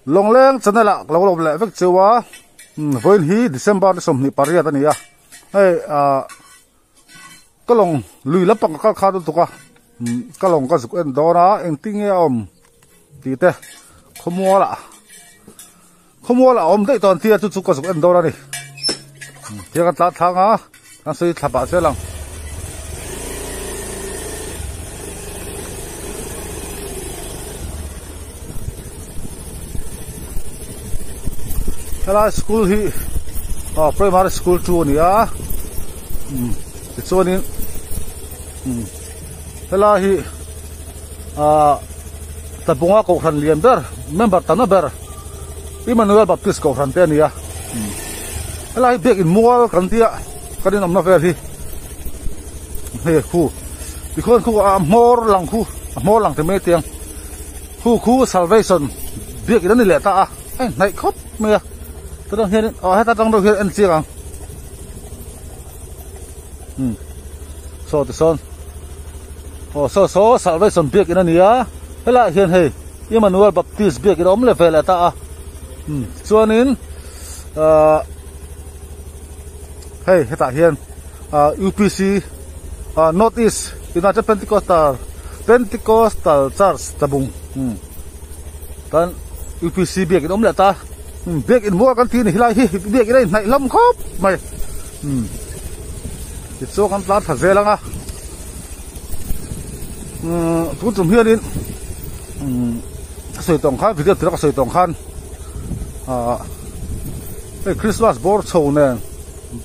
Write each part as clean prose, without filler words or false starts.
Lawngleng channel ah ka lo lawm leh vek cheu a vawiin hi December ni 28 a ni a hei ah ka lawng lui lampang ka kal kha lutuk a ka lawng ka zuk en dawn a engtin nge a awm tih te khawmual ah khawmual ah a awm daih tawh an tia chu chu ka zuk en dawn a ni tiang an tlan thlang a kan sawi thla pah zel ang. Helai school hi aw primary school chu a ni a tichuanin helai hi ah Tlabunga kohhran lian ber member tamna ber Emmanuel Baptist kohhran te a ni a helai hi biakin mual kan tia kan inawmna vel hi hei khu tikhuan khu a hmawr lang khu a hmawr lang ti mai tiang khu khu salvation biakin a ni leh ta a a inhnaih khawp mai a chutah hianin aw heta tang deuh hian en chiang ang umm saw tisawn aw saw saw salvation biakin a ni a helaiah hian hei Emmanuel Baptist biakin a awm leh ve leh ta a umm chuanin ahh hei hetah hian ah U_P_C ah North East United Pentecostal Pentecostal Church tlabung umm tan U_P_C biakin a awm leh ta umm biakin mual kan tih a ni helai hi biakin a inhnaih hlawm khawp mai umm tichuan kan tlan thla zel ang a umm tun tum hianin umm ka sawi tawng khan video tura ka sawi tawng khan ah hei Christmas bawr chho nen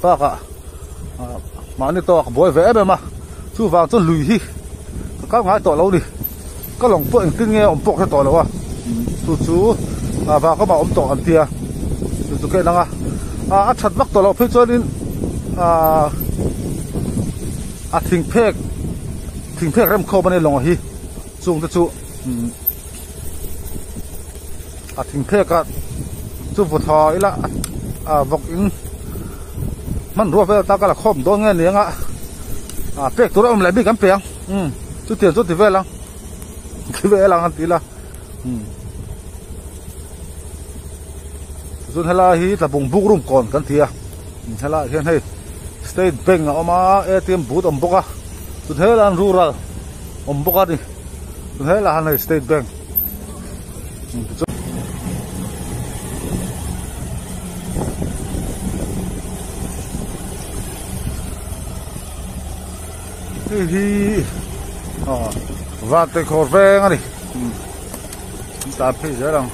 bakah ah mahni tawk a buai ve em em a chuvang chuan lui hi ka kal ngai tawh lo a ni ka lawng pawh engtin nge a awm pawh ka hre tawh lo a chu chu ah vangkawmah a awm tawh an tia chu chu ka en ang a ah a that vak tawh loh phei chuanin ah a thing phek thing phek rem khawm a ni lawng hi chung te chu umm a thing phek a chu vaw tha ila a vawk in hmanrua vel ta ka la khawm dawn nge ni anga ah pek tur a awm leh bik an pe ang umm chutiang chu ti vel ang ti vel ang an ti ila umm chuan helai hi tlabung buk room kawn kan ti a helaiah hian hei state bank a awm a A_T_M booth a awm bawk a chuan helaiah hian rural awm bawk a ni chuan helaiah hian hei state bank Hei hi aw Vantekhawr veng a ni an tlan phei zel ang.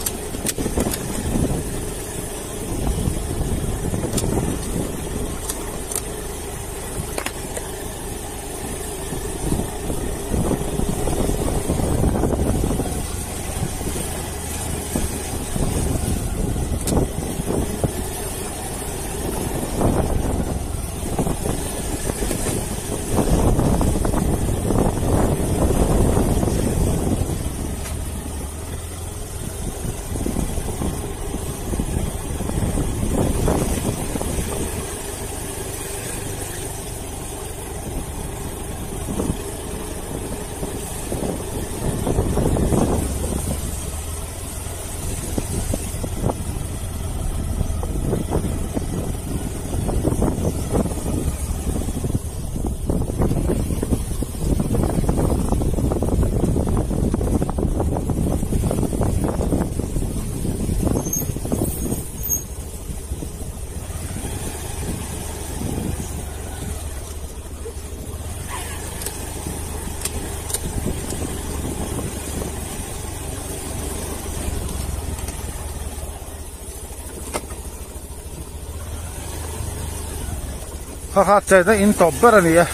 Kha kha chenna in tawp ber a ni a.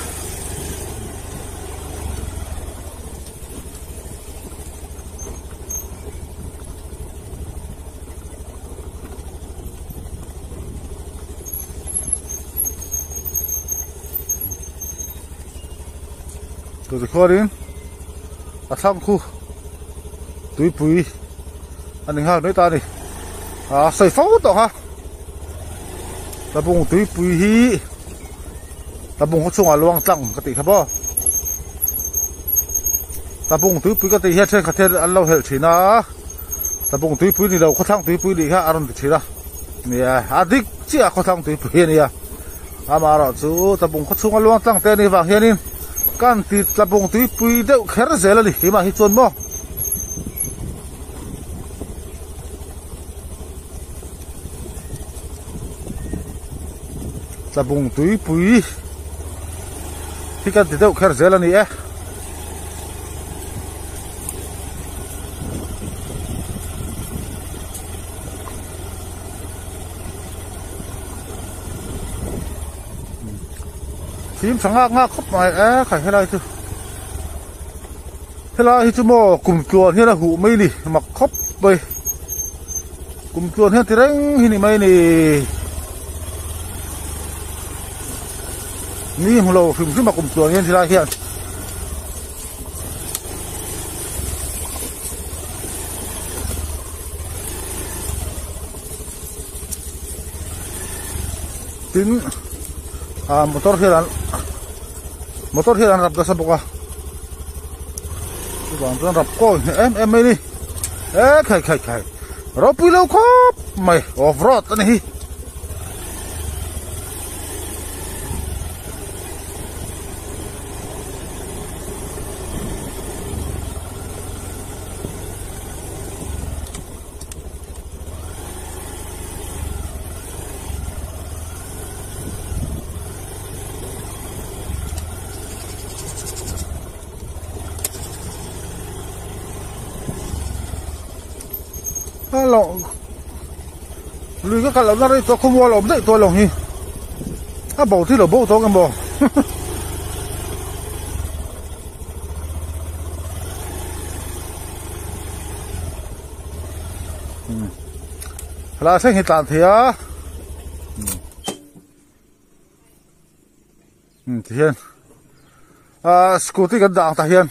Tikhuanin a thlang khu tuipui a ni nghal mai ta a ni a sawi fo tawh kha tlabung tuipui hi tlabung khaw chungah luang tlang ka tih kha maw tlabung tuipui ka tih hian thenkhat hian an lo helh thin a. Tlabung tuipui ni lo khawthlang tuipui nih kha a rawn ti thin a nia a dik chiah a khawthlang tuipui a nia amaherawh chu tlabung khaw chhunga luang tlang te a nih vang hianin kan ti tlabung tuipui deuh kher zel a ni keimah hi chuan maw. Tlabung tuipui hi kan ti deuh kher zel a ni e. Thim tha ngak ngak khawp mai e khai helai chu helai hi chu maw kum tluan hian a huh mai ni mak khawp mai kum tluan hian ti reng hi ni mai ni ni hmu lo hrim hrim a kum tluan hian helai hian. Tin ah motor hian an motor hian an rap nasa bawk a chuvang chuan rap kawi hneh em em mai a ni e khai khai khai ropui lo khawp mai off road a ni hi. Lui ka kal lohna rei tawh khawmual awm daih tawh lo hi a bo thil lo bo tawh ang emaw. Helai thleng hi tlan thei a ti hian ah scooty kan dah ang tah hian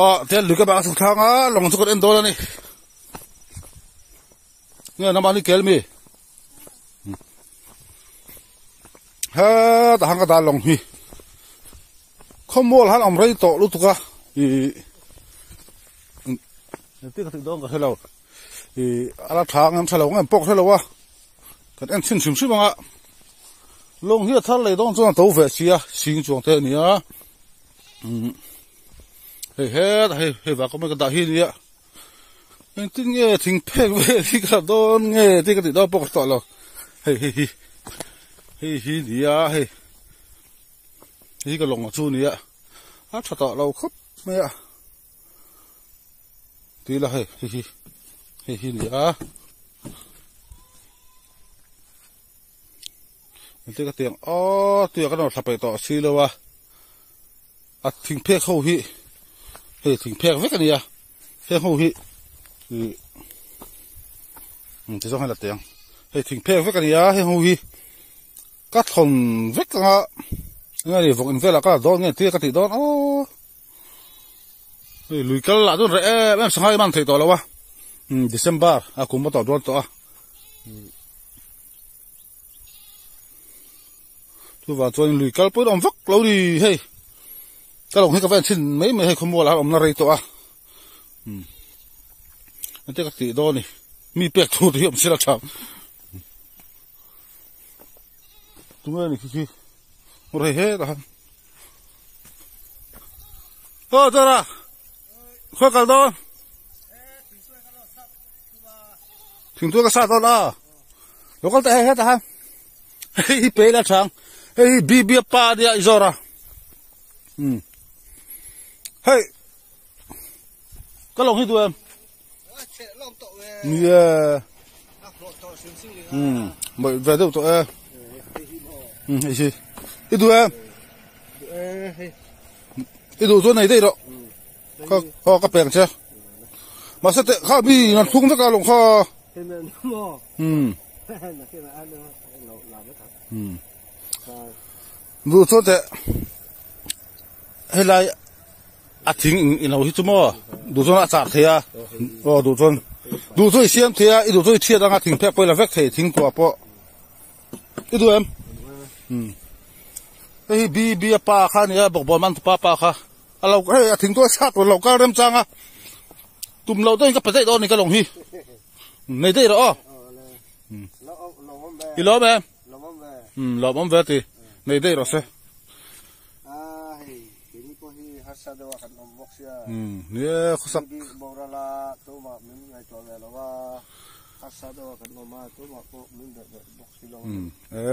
ah tihian lui ka bang a chhuk thlang a lawng chu kan en dawn a ni nge namah ni kel mi hetah han ka dah lawng hi khawmual han awm rei tawh lutuk a ih engtin ka tih dawn ka hre lo ih a la tha ang em tha lo ang em pawh ka hre lo a kan en chhin hrim hrim ang a lawng hi a thar leh dawn chuan a to ve si a sing chuang te a ni a umm hei hetah hei hei vang kawng mai ka dah hi a nia. Engtin nge thing phek vel hi ka dawn nge tih ka tih dawn pawh ka hre tawh lo hei hei hi hei hi nia hei hei hi ka lawng chu nia a tha tawh lo khawp mai a tui la hei hei hi hei hi nia engtin ka tiang aw tuia ka nawr thla peih tawh si lo a. A thing phek ho hi hei thing phek vek a nia heng ho hi ih ti zawng hian la teh ang hei thing phek vek a nia heng ho hi ka thawn vek anga eng nge ni vawk in velah ka la dawn nge tia ka tih dawn aw hei lui kal lah chuan reh em em sangha i man theih tawh lo a December a kum a tawp dawn tawh a. Chuvang chuan lui kal pawhin awm vak lo ni hei ka lo hi ka va en thin mai mai hei khawmual ah awmna rei tawh a umm engte ka tih dawn ni mi pek tur te hi awm sela tha tunge ni khi khi rei het a han aw chara khaw kal dawn thingtuai ka sat dawn a. Lo kal ta hei hetah han hei hi pe ila chang hei hi bibi pa ania i zawr a um hei ka lo hi duh em nia um mai ve deuh tawh e um hei hi i duh em i duh chuan nei daih rawh ka aw ka pek ang che mahse teh kha mi an thlung vek a lawng kha. Duh chuan teh helai a thing in lo hi chu maw duh chuan a chak thei a aw duh chuan duh chu i siam thei a i duh chu i chhiat anga thing phek pawh i la vek thei thing tuah pawh i duh em hei hi bi bi a pa kha a nia bawkbawn man pa pa kha a lo hei a thing tuah chak lo kal remchang a. Tum lo deuhin ka pe daih dawn a ni ka lawng hi. Nei daih rawh aw. I lawm em? Lawmawm ve ti. Nei daih rawh se. Ni e khawsak. E.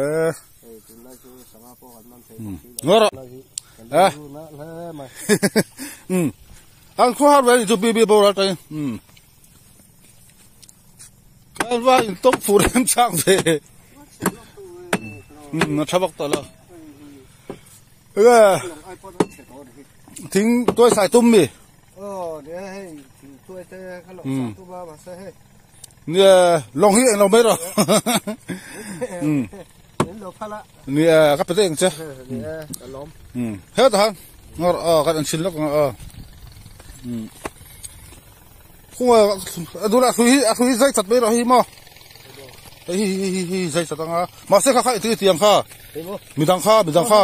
Ngaw rawh. E. An khaw har ve a ni chu bibi boral tangin. Kan va in tawng fur em chak ve. A tha bawk tawh lo. Thing tuai sai tum mi. Nia lawng hi eng lo mai rawh. Nia ka pe daih ang che. Hetah khan ngawr aw kan an chhin lawk ang aw. Khunga a dul a hrui hi a hrui hi zai chat mai rawh hi maw. Hei hi hi hi hi zai chat anga mahse kha kha i ti ang kha. Midang kha midang kha.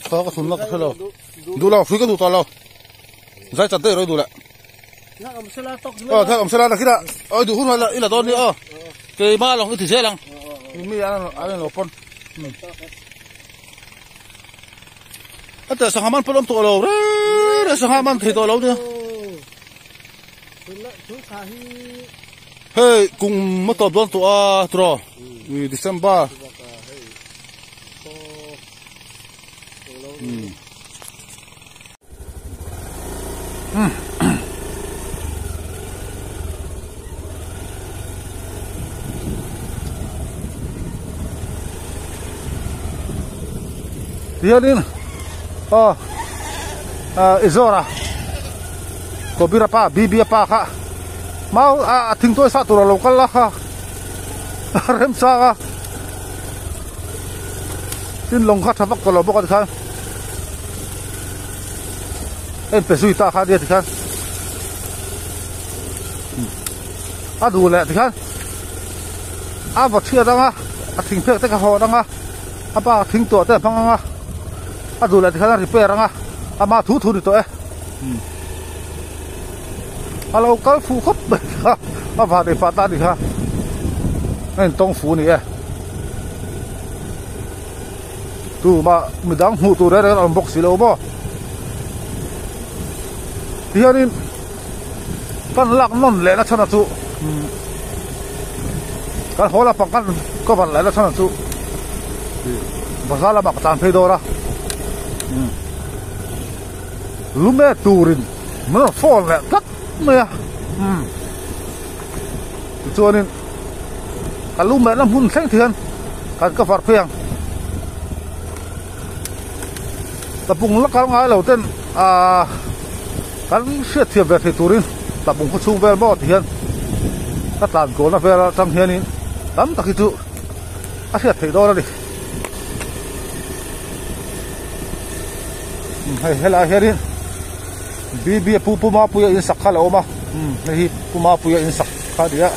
Kha ka thun la ka hre lo. Duh lo hrui ka duh tawh lo. Zai chat daih rawh i duh leh. Aw thak awm sela nakinah aw i duh hun hun i la dawn nia aw. Keimah lawng i ti zel ang. Mi an an lo pawn. A teh sangha man pawn awm tawh lo re re sangha man thei tawh lo nia. Hei kum a tawp dawn tawh a tiraw December. Tihianin aw ah i zawr a Kobira pa Bibia pa kha mau a thingtuai sah tur a lo kal a kha a remchang a tin lawng kha tha vak tawh lo bawk a tikhan. En pe zui ta kha nia tikhan a duh leh tikhan a vaw chhiat anga a thing phek te kha hawn anga a pa thing tuah te a hmang anga a duh leh tikhan a repair anga ama thu thu ni tawh e a lo kal fuh khawp mai kha a van ei pah ta a ni kha a intawng fu a ni e. Tumah midang hmuh tur reng reng a awm bawk si lo maw? Tihianin kan lak nawn leh na chhan a chu kan haw lampang kan cover leh na chhan a chu bazar lamah ka tlan phei dawr a lume turin min rawn phone leh tlat mai a tichuanin. Ka lu mehna hmun thleng thian kan cover phei ang. Tlabung la kal ngai lo ten ahh kan hriat thiam ve thei turin tlabung khaw chhung vel maw ti hian ka tlan kualna vel atang hianin tam tak hi chu a hriat theih dawn a ni. Hei helaiah hianin BB pu Pu Mapuia in sak kha a lo awm a hei hi Pu Mapuia in sak kha a ni a.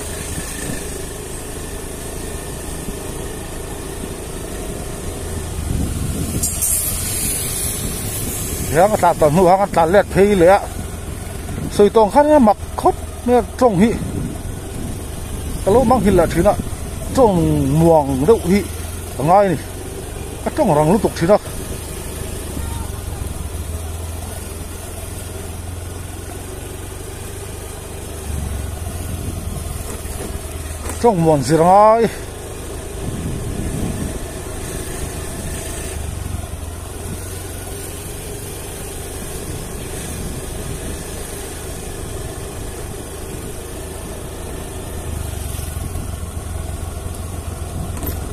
Tihian a tlan tawh hnu ah khan a tlan let phei leh a sawi tawng khan a mak khawp mai a tawng hi ka lo mang nghilh leh thin a tawng muang deuh hi ka ngai a ni ka tawng rang lutuk thin a. Tawng muan zir ngai.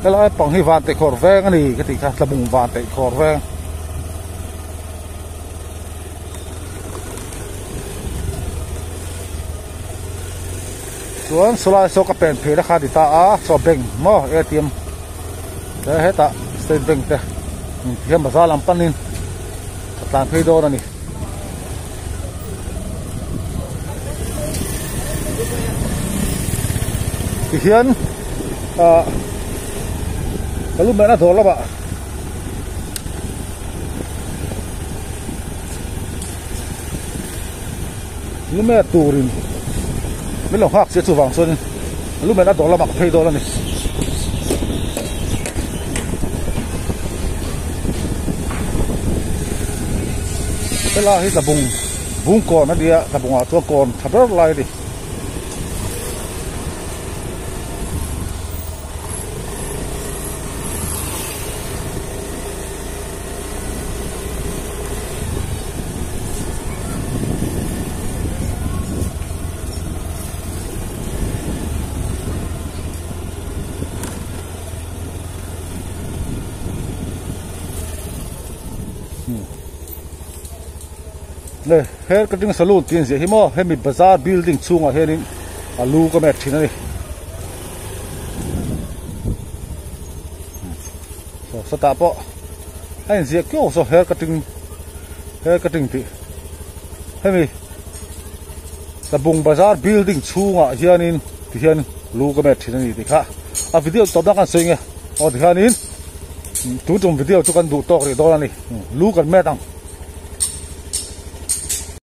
Helai pang hi van teh khawr veng a ni ka tih kha tlabung van teh khawr veng. Chuan sawlai saw ka pen phei na kha a ni ta a chaw bank maw atm te hetah state bank te tihian bazar lam panin ka tlan phei dawn a ni. Tihian ah ka lu mehna dawr lamah. Lu met turin min lo nghak chiah chuvang chuanin lu met a dawr lamah ka phei dawn a ni. Helai hi tlabung bung kawn a nia tlabungah chuan kawn tha ber lai a ni. Le hair cutting salon tih an ziah hi maw hemi bazar building chhungah hianin a lu ka met thin a ni. Saw sawtah pawh a inziah kiau saw hair cutting hair cutting tih hemi Tlabung bazar building chhungah hianin tihian lu ka met thin a ni tih kha a video tawpna kan sawi nge aw tikhanin tun tum video chu kan duh tawk rih dawn a ni lu kan met ang.